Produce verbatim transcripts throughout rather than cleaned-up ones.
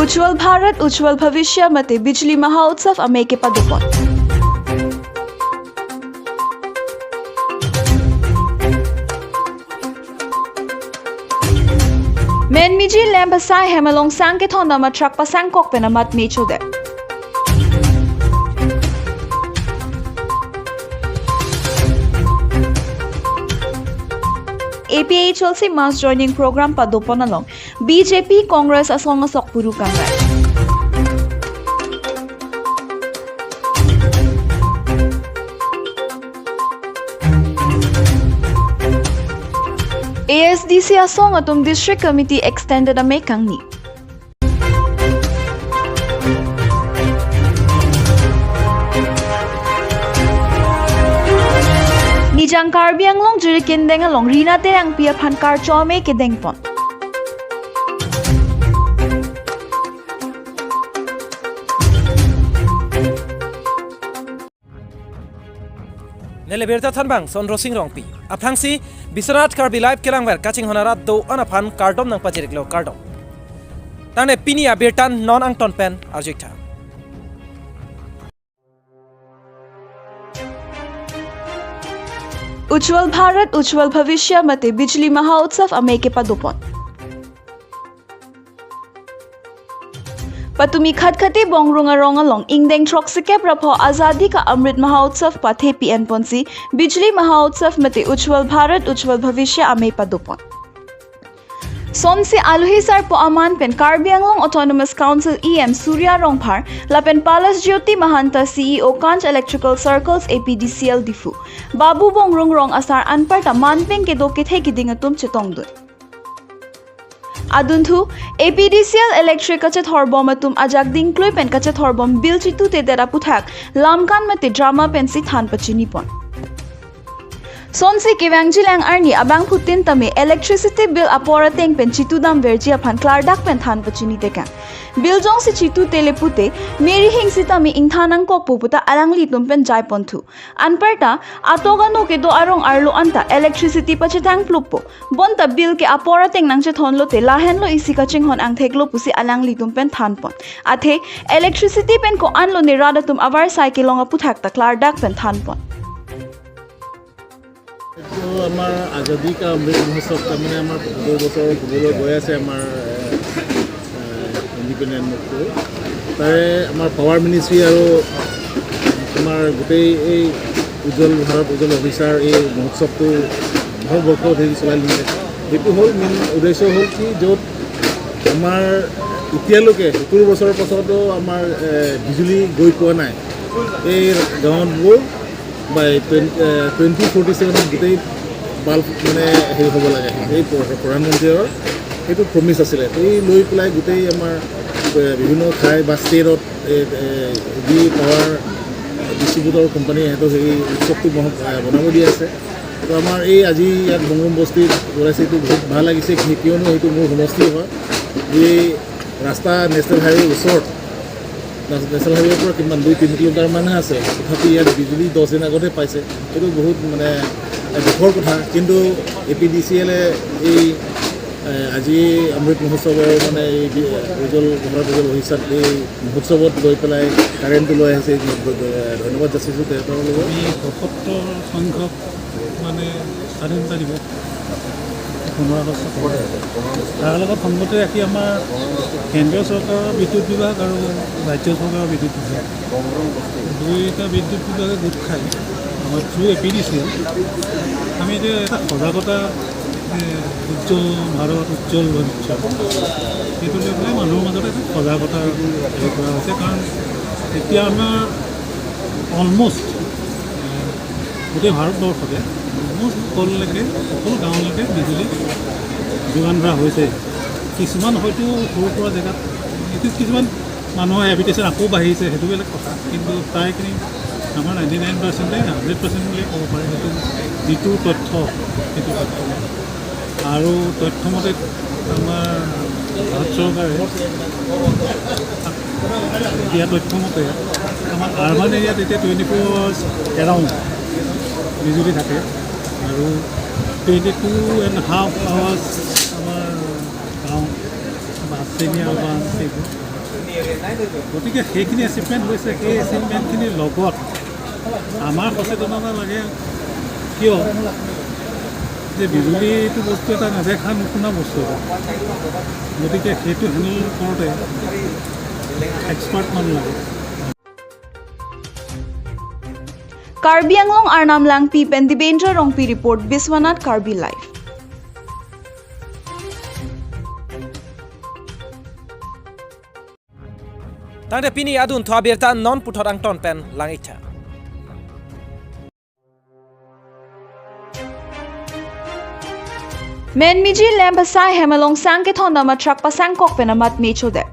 Ujjwal Bharat Ujjwal Bhavishya mate Bijli Mahotsav amei kepadopon. Menmiji lamp asai hem along sang kethondam a-truck pasangkok pen amat me chodet. A P H L C mass joining program padopon along B J P Congress asong asok puru kangrai. A S D C asong atum District Committee extended amei kangni. Nijang Karbi Anglong Jirikindeng along Rina Terangpi aphan karcho amei kedengpon. Neli birta thanbang Sondro Sing Rongpi. Aphrangsi Biswanath Karbi Live kelangver kachinghon arat do-an aphan kardom nangpajiriklo, kardom. Tangte pini abirta non angton pen arjuitha. Ujjwal Bharat Ujjwal Bhavishya mate Bijli Mahotsav amei kepadopon. Patumi Khatkhate Bongrung arong along ingdeng throksikep ra pho Azadi Ka Amrit Mahotsav pathepi enponsi Bijli Mahotsav mate Ujjwal Bharat Ujjwal Bhavishya amei padopon. Sonsi aluhi sarpo aman pen Karbi Anglong Autonomous Council E M Surya Rongphar lapen Palash Jyoti Mahanta, C E O Kanch Electrical Circuits, A P D C L Diphu, Babu Bongrung rong asar anparta manpeng kedo kethe kiding atum chetongdun. Adunthu, A P D C L electric kachethorbom atum ajak dingklui pen kachethorbom bill chitutedet aputhak lamkan mate drama pensi than pachinipon. Sonsi kevangjilang arni abangphutin tame electricity bill apor ateng pen chitudam verji aphan klardak pen than pachini tekang. Bill jongsi chitute le pute, meri hing sitame ingthan nangkokpo puta alanglitum pen jaiponthu. Anparta, atok ano kedo arong arlo anta electricity pachethang pluppo. Bonta bill ke apor ateng nangchethon lote lahenlo isi kachinghon angtheklo pusi alanglitum pen thanpon. Athe, electricity pen ko-anlo ne rat atum avarsai kelong aputhak ta klardak pen thanpon. এইটো আমাৰ আজাদী কা অমৃত মহোৎসৱ, তাৰমানে আমাৰ সত্তৰ বছৰ হ'বলৈ গৈ আছে আমাৰ, এ, এ, ইণ্ডিপেণ্ডেণ্ট মুভটো। তাৰে আমাৰ পাৱাৰ মিনিষ্ট্ৰী আৰু আমাৰ গোটেই এই উজ্জ্বল ভাৰত উজ্জ্বল অভিযানৰ এই মহোৎসৱটো ভাৰতবৰ্ষ ধৰি চলাই নিছে। এইটো হ'ল মেইন উদ্দেশ্য হ'ল কি, য'ত আমাৰ এতিয়ালৈকে সত্তৰ বছৰৰ পাছতো আমাৰ, এ, বিজুলী গৈ পোৱা নাই। এই গাঁৱবোৰ by twenty, uh, twenty forty ছেভেনত গোটেই বাল্ব মানে হেৰি হ'ব লাগে, এই প্ৰ-, প্ৰধানমন্ত্ৰীৰ সেইটো প্ৰমিছ আছিলে। এই লৈ পেলাই গোটেই আমাৰ, এ, বিভিন্ন ঠাই বা ষ্টেটত, এ, এ, যি পাৱাৰ ডিষ্ট্ৰিবিউটৰ কোম্পানীয়ে সিহঁতক সেই উৎসৱটো বনাব দি আছে। তো আমাৰ এই আজি ইয়াত বংগুম বস্তিত ওলাইছে, এইটো বহুত ভাল লাগিছে। কি-, কিয়নো সেইটো মোৰ সমষ্টি হয়। এই ৰাস্তা নেশ্যনেল হাইৱেৰ ওচৰত, নেশ্যনেল হাইৱেৰ পৰা কিমান, দুই তিনি কিলোমিটাৰ মানহে আছে, তথাপি ইয়াত বিজুলী দহ দিন আগতে পাইছে। এইটো বহুত মানে দুখৰ কথা। কিন্তু এ পি ডি চি এলে এই, এ, আজি অমৃত মহোৎসৱৰ মানে এই বি-, উজ্জ্বল, ভাৰত উজ্জ্বল ভৱিষ্যত এই মহোৎসৱত গৈ পেলাই কাৰেণ্টটো লৈ আহিছে। ধন্যবাদ যাচিছোঁ তেওঁলোকক। আমি পঁয়সত্তৰ সংখ্যক মানে স্বাধীনতা দিৱস পোন্ধৰ আগষ্ট। তাৰ লগত সংগতি ৰাখি আমাৰ কেন্দ্ৰীয় চৰকাৰৰ বিদ্যুৎ বিভাগ আৰু ৰাজ্য চৰকাৰৰ বিদ্যুৎ বিভাগ, দুইটা বিদ্যুৎ বিভাগে গোট খাই আমাৰ through A P D C L আমি যে এটা সজাগতা, এ, উজ্জ্বল ভাৰত উজ্জ্বল ভৱিষ্যত, সেইটো লৈ পেলাই মানুহৰ মাজত এটা সজাগতা হেৰি কৰা হৈছে। কাৰণ এতিয়া আমাৰ অলমষ্ট গোটেই ভাৰতবৰ্ষতে অলমষ্ট সকলোলৈকে, সকলো গাঁৱলৈকে বিজুলী যোগান ধৰা হৈছে। কিছুমান হয়তো সৰু সুৰা জেগাত, কিছু-, কিছুমান মানুহৰ হেবিটেশ্যন আকৌ বাঢ়িছে, সেইটো বেলেগ কথা। কিন্তু প্ৰায়খিনি আমাৰ নাইণ্টি নাইন পাৰ্চেণ্টে, হাণ্ড্ৰেড পাৰ্চেণ্ট বুলিয়ে ক'ব পাৰি, সেইটো যিটো তথ্য, সেইটো তথ্য। আৰু তথ্য মতে আমাৰ ভাৰত চৰকাৰে দিয়া তথ্য মতে আমাৰ আৰ্বান এৰিয়াত এতিয়া টুৱেণ্টি ফ'ৰ আৱাৰ্ছ এৰাউণ্ড বিজুলী থাকে আৰু twenty two and half hours আমাৰ গাঁও বা ছেমি আৰ্বান এইবোৰ। গতিকে সেইখিনি এচিভমেণ্ট হৈছে। সেই এচিভমেণ্টখিনিৰ লগত আমাৰ সচেতনতা লাগে। কিয় যে বিজুলীটো বস্তু এটা নেদেখা নুশুনা বস্তু এটা। গতিকে সেইটো হেণ্ডেল কৰোঁতে এক্সপাৰ্ট মানুহ লাগে। Karbi Anglong Arnam Langpi pen Dibendra Rongpi report, Biswanath Karbi Live. Tangte pini adunthu abirta non puthot angton pen lang-iktha. Menmiji Lamp asai hem along sang kethondam atruck pasangkok pen amat me chodet.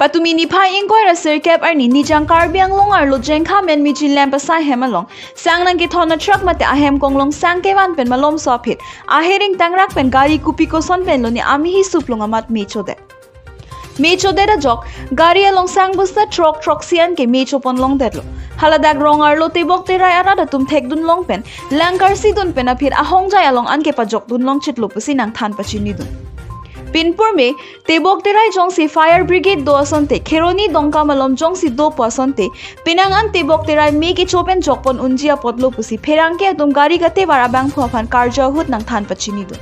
Patumi niphai ingkoi ra sirkep arni Nijang Karbi Anglong arlo Jengkha Menmiji Lamp asai hem along sang nangkethon atruck mate ahem konglong sang kevan pen malomso aphi aher ingtangrak pen gari kopi koson pen lone amehi suplung amat me chodet. Me chodet ajok gari along sang bosta throk throksi an ke me chopon longdetlo. Haladak rong arlo tebok terai arat atum thekdun long pen, langkarsi dun pen aphi ahongjai along an kepajokdun longchitlo pusi nangthan pachinidun. Pinpur me tebok terai jongsi fire brigade do asonte, Kheroni Dongka malom jongsi dopo asonte, penang an tebok terai me kecho pen jokpon unji apotlo pusi pherangke atum gari katevar abangphu aphan karju ahut nangthan pachinidun.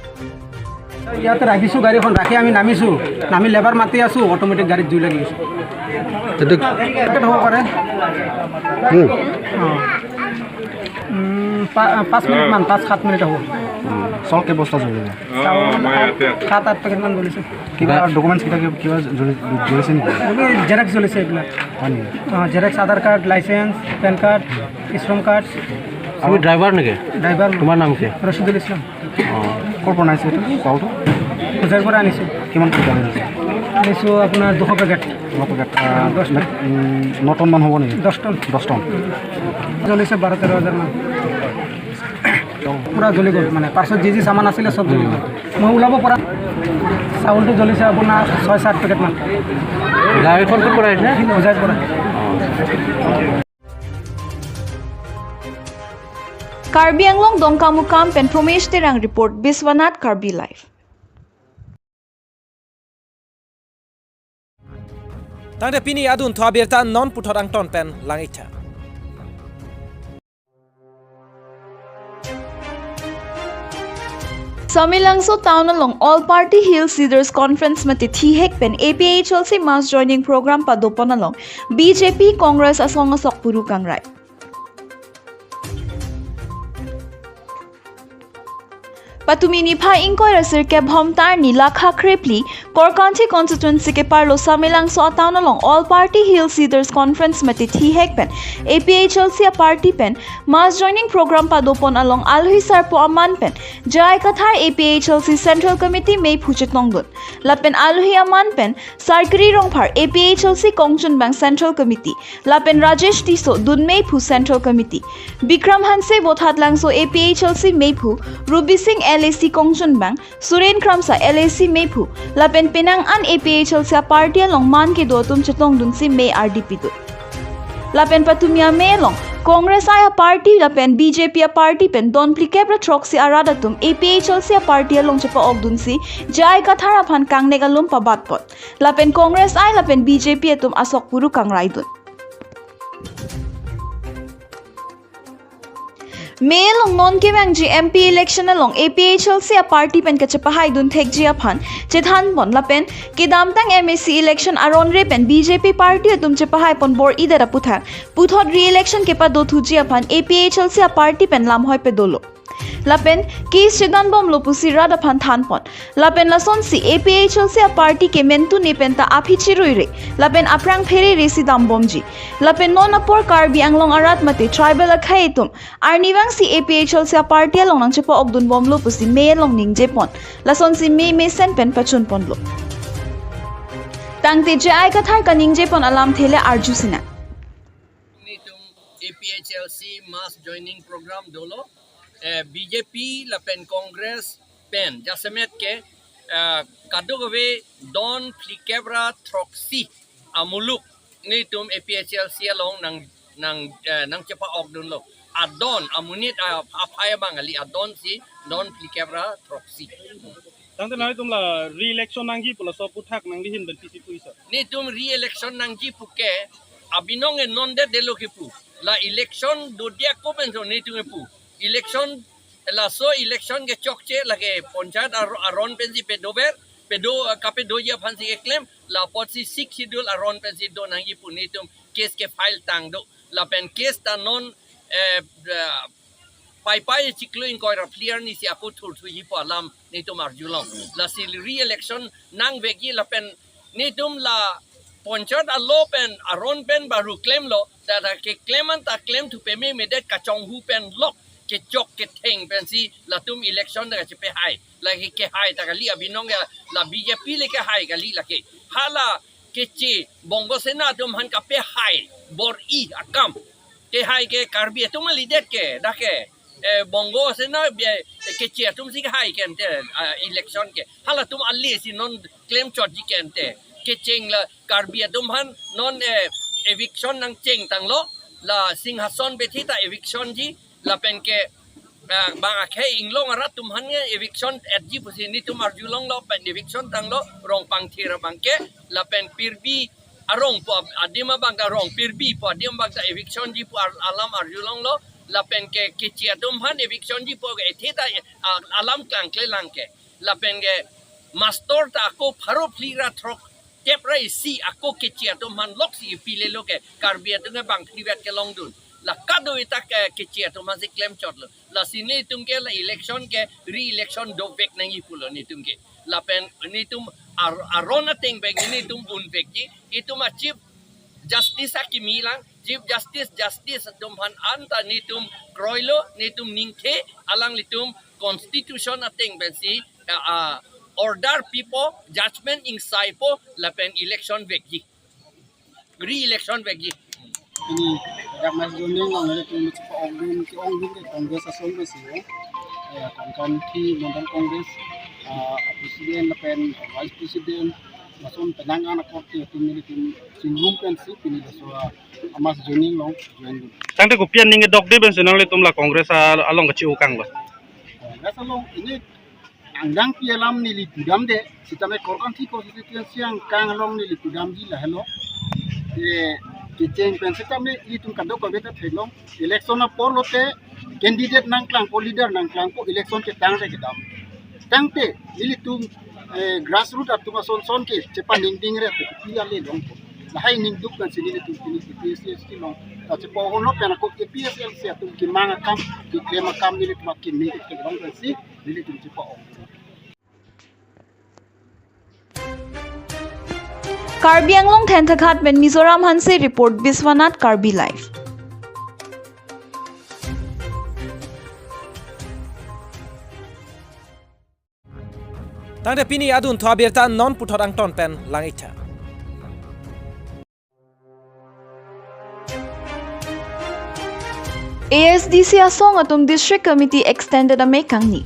ইয়াতে ৰাখিছোঁ গাড়ীখন, ৰাখি আমি নামিছোঁ, নামি লেবাৰ মাতি আছোঁ, অট'মেটিক গাড়ীত জুই লাগি গৈছে। এইটো পেকেট হ'ব পাৰে। হুম। অ। উম, পা-, পাঁচ মিনিটমান, পাঁচ সাত মিনিট হ'ব। চাউল কেই বস্তা জ্বলিলে? চাউল সাত, সাত আঠ পেকেটমান জ্বলিছে। কিবা ডকুমেণ্টছ কিবা, কিবা, কিবা জ্বলি-, জ্বলিছে নেকি? এইবোৰ জেৰক্স জ্বলিছে এইবিলাক। হয় নেকি? অ, জেৰক্স, আধাৰ কাৰ্ড, লাইচেন্স, পেন কাৰ্ড, শ্ৰম কাৰ্ড। তুমি ড্ৰাইভাৰ নেকি? ড্ৰাইভাৰ মই। তোমাৰ নাম কি? ৰচিদুল ইছলাম। অ, ক'ৰ পৰা আনিছে এইটো চাউলটো? হোজাইৰ পৰা আনিছোঁ। কিমান পেকেট আনিছে? আনিছোঁ আপোনাৰ দুশ পেকেট। দুশ পেকেট, আ, দহ টন। উম, ন টন মান হ'ব নেকি? দহ টন। দহ টন। জ্বলিছে বাৰ তেৰ হাজাৰমান। পূৰা জ্বলি গ'ল, মানে পাৰ্চত যি যি চামান আছিলে চব জ্বলি গ'ল। মই ওলাব পৰা। চাউলটো জ্বলিছে আপোনাৰ ছয় সাত পেকেটমান। গাড়ীখন ক'ৰ পৰা আহিছে? হোজাইৰ পৰা। Karbi Anglong Dongkamukam pen Promesh Terang report, Biswanath Karbi Live. Tangte pini adunthu abirta non puthot angton pen lang-iktha. Samelangso town along All Party Hill Leaders Conference mate thihek pen A P H L C mass joining program padopon along B J P Congress asong asok puru kangrai. Patumi niphai ingkoi ra sirkep Bhomtar ni lakha krephli Korkanthi constituency keparlo Samelangso atown along All Party Hill Leaders Conference mate thihek pen A P H L C aparty pen mass joining program padopon along alohi sarpo aman pen J I Kathar A P H L C Central Committee meiphu chetongdun. Lapen alohi aman pen Sarkri Rongphar A P H L C kongchunbang Central Committee, lapen Rajesh Tisso dunmeiphu Central Committee, Bikram Hanse Vothatlangso A P H L C meiphu, Rubi Singh L A C kongchunbang, Suren Kramsa L A C meiphu, lapen penang an A P H L C aparty along man kedo atum chetongdunsi me ardi pidun. Lapen patumi ame along Congress ai aparty lapen B J P aparty pen don phlikep ra throksi arat atum A P H L C aparty along chepa-okdunsi J I Kathar aphan kangnek alum pabatpon. Lapen Congress ai lapen B J P atum asok puru kangraidun. Me along non kevangji M P election along A P H L C aparty pen kachepahaidun thekji aphan chethanpon lapen kedamtang M A C election aron re pen B J P party atum chepahaipon bor-idet aputhak puthot re-election kepadothuji aphan A P H L C aparty pen lamhoi pedolo. Lapen case chedanbomlo pusi rat aphan thanpon. Lapen lasonsi A P H L C aparty ke mentune penta aphi chiruire. Lapen aphrang pherere si dambomji. Lapen non apor Karbi Anglong arat mate tribal akhei atum arnivangsi A P H L C aparty along nangchepa-okdunbomlo pusi me along ningjepon. Lasonsi me mesen pen pachunponlo. Tangte J I Kathar kaningjepon alamthe le arjusinang. Nelitum A P H L C mass joining program dolo, eh, B J P lapen Congress pen jasemet ke, eh, kadokave don phlikep ra throksi amuluk nelitum A P H L C along nang, nang, eh, nangchepa-okdunlo. Adon amonit a, aphai abang kali, adonsi don phlikep ra throksi. Tangte nanglitum la re-election nangji pu laso aphuthak nangli ahin pen pisi pu, sir? Netum re-election nangji pu ke abinong e non det detlo kipu. La election do dia ko pensi netum kipu. Election, laso election kechokche lake panchayat ar-, aron pensi pedover, pedo, kapedoji aphansi keklem, la apotsi Sixth Schedule aron pensi do nangji pu netum case ke-file tang do. Lapen case ta non, eh, eh, Paipai chiklo ingkoi ra phli arni si ako thurthuji pu alam netum arjulong. Lasi re-election nangvekji lapen netum la panchayat alo pen aron pen baru klemlo, ta ta keklem an ta klemthu peme medet kachonghu pen lok kechok ketheng pensi latum election ta kachepehai. Lake kehai ta kali abinong ya, la B J P le kehai kali lake. Hala keche Bongo Sena atum aphan kapehai bor-i akam. Kehai ke Karbi atum kalidet ke, dak ke, eh, Bongo Sena bia, eh, keche atum si kehai ke ante, ah, election ke. Halatum ale si non klemchotji ke ante. Kecheng la Karbi atum aphan non, eh, eviction nangcheng tanglo, la Singhason bethi ta eviction ji, lapen ke, ah, bang akhei inglong arat atum aphan ke eviction etji pusi netum arjulonglo pen eviction tanglo, Rongpangthir abang ke, lapen Pirbi arong pu adim abang ta, Rong Pirbi pu adim abang ta eviction ji pu ar-, alam arjulonglo, lapen ke keche atum aphan eviction ji pu ethe ta, ah, alam klangklelang ke. Lapen ke master ta ako pharo phli ra throktep ra isi ako keche atum aphan loksi pilelo ke Karbi atum ke bang phli vet kelongdun. La kadokave ta ke keche atum aphansi klemchotlo. Lasi netum ke la election ke re-election dovek nangji pulo netum ke. Lapen netum ar-, aron ateng pen netum unvekji. Itum a Chief Justice akimi lang, Chief Justice, Justice atum aphan anta netum kroilo, netum ningthe, alanglitum constitution ateng pensi, ah, ah, order pipo, judgment ingsaipo, lapen election vekji. Re-election vekji. Pini dak mass joining along nelitum chepa-okdun, ke-ongdun ke Congress asong pensi, eh, Konkanthi Mandal Congress, ah, President lapen Vice President, lason penang an akorte atum nelitum chingrum pensi pini laso a-mass joining along joindun. Tangte kopi aning kedokde pensi nanglitum la Congress a-, along kachi-o kanglo? Congress along pini angdengpi alam neli pudamde, sitame Korkanthi constituency angkang along neli pudamji lahelo. Eh, kecheng pen sitame ilitum kadokave ta theklong. Election apor lote candidate nangklangpo, leader nangklangpo, election ketang re kedam. Tangte ilitum, eh, grassroot atum asonson ke chepaningding re te pi ale longpo. Lahai ningduk pensi nelitum pini A P H L C along ta chepa-onlo pen ako A P H L C atum kemang akam, keklem akam nelitum akimi kelong pensi nelitum chepa-o. Karbi Anglong Thenthakhat pen Mizoram Hanse report, Biswanath Karbi Live. Tangte pini adunthu abirta non puthot angton pen lang-iktha. A S D C asong atum District Committee extended amei kangni.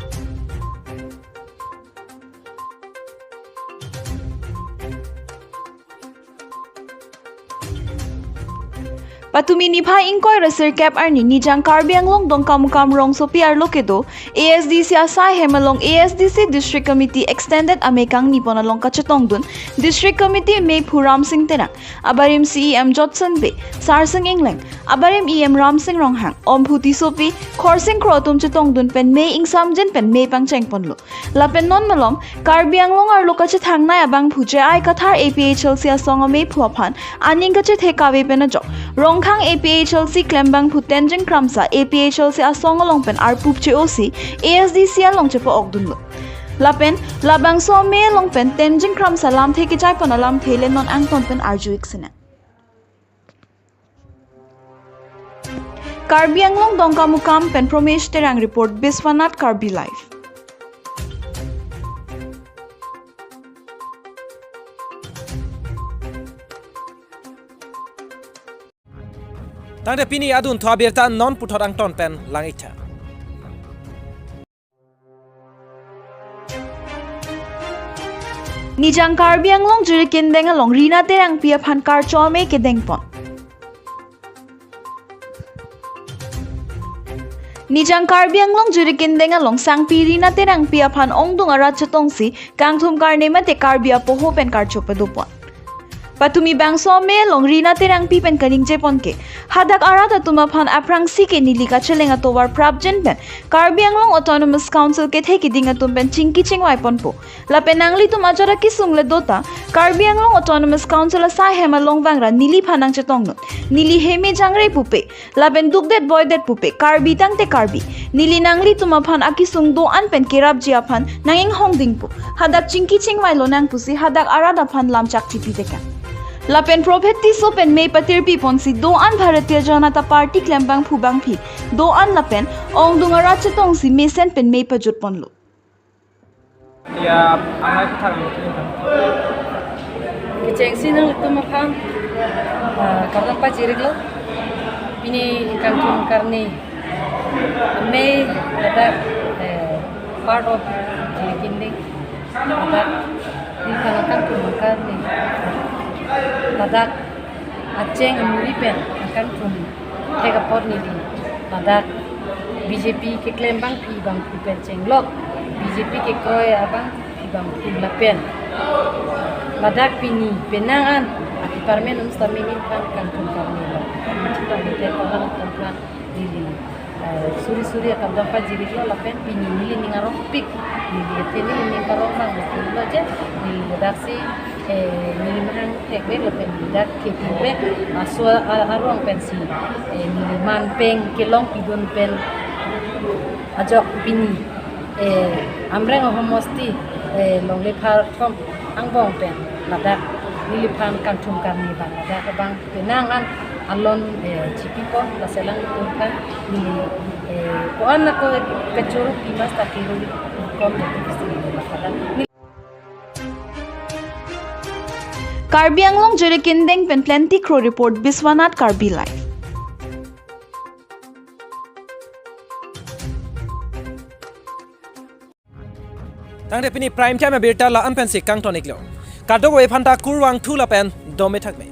Patumi niphai ingkoi ra sirkep arni Nijang Karbi Anglong Dongkamukam rongsopi arlo kedo A S D C asai hem along A S D C District Committee extended amei kangni pon along kachetongdun District Committee meiphu Ramsing Terang, abarim C E M Jotson Bey, Sarsing Engleng, abarim E M Ramsing Ronghang, Omphu Tissopi, Khorsing Kro atum chetongdun pen mei ingsamjin pen mei pangcheng ponlo. Lapen non malom Karbi Anglong arlo kachethangnei abangphu J I Kathar A P H L C asong ameiphu aphan aning kachethe kave pen ajok Rongkhang A P H L C klembangphu Tenzing Kramsa A P H L C asong along pen arpup che-osi A S D C along chepa-okdunlo. Lapen labangso amei along pen Tenzing Kramsa lamthe kechai pon alamthe le non angton pen arju-ik sinang. Karbi Anglong Dongkamukam pen Promesh Terang report, Biswanath Karbi Live. Tangte pini adunthu abirta non puthot angton pen lang-iktha. Nijang Karbi Anglong Jirikindeng along Rina Terangpi aphan karcho amei kedengpon. Nijang Karbi Anglong Jirikindeng along sangpi Rina Terangpi aphan ongdung arat chetongsi kangthum karne mate Karbi apoho pen karcho padopon. Patumi bangso amei along Rina Terangpi pen kaningjepon ke, hadak arat atum aphan aphrangsi ke neli kacheleng atovar prapjin pen Karbi Anglong Autonomous Council kethe kiding atum pen chingki chingvai ponpo. Lapen nanglitum ajat akisung le dota, Karbi Anglong Autonomous Council asai hem along vangra neliphan nangchetongnon. Neli heme jangre pupe, lapen dukdet boidet pupe, Karbi tangte Karbi. Neli nanglitum aphan akisung do-an pen kerapji aphan nang-inghong dingpo. Hadak chingki chingvailonang pusi hadak arat aphan lamchak chipi tekang. Lapen Prophet Tisso pen mei patirpi ponsi do-an Bharatiya Janata Party klembangphu bangphi do-an lapen ongdung arat chetongsi mesen pen mei pajut ponlo. Ya, amai kethak lo. Kechengsi nanglitum aphan, ah, kardom pajiriklo. Pini kangthum karne amei ladak, eh, part of Jirikindeng. Ladak neliphan kangthum karne. Ladak acheng amuri pen kangthum thek apot neli ladak B J P keklem bangphi bangphu pen chenglok, B J P kekroi abangphi bangphu lapen ladak pini penang an a-department um sitame neliphan kangthum karne lo. Chipang nite kolang kongklang neli, eh, suri suri akardom pajiriklo lapen pini neli ning arongpik, neli athe neli ning karong bang lo je neli ladaksi, eh, neli mahang thekvek lapen neli dak kheti vek aso a-, arong pensi, eh, neli man peng kelong pidun pen ajok pini, eh, Amreng ahomosti, eh, longle pharthom angbong pen ladak neliphan kangthum karne bang ladak abang penang an alon, eh, chipipon laselang ipon kan neli, eh, ko-an ako kachoro pimas ta kiruli kom neli ladak. Karbi Anglong Jirikindeng pen Plenty Kro report, Biswanath Karbi Live. Tangte pini Prime Time abirta la-an pensi kangton iklo. Kadokave aphanta kurvangthu lapen dome thakme.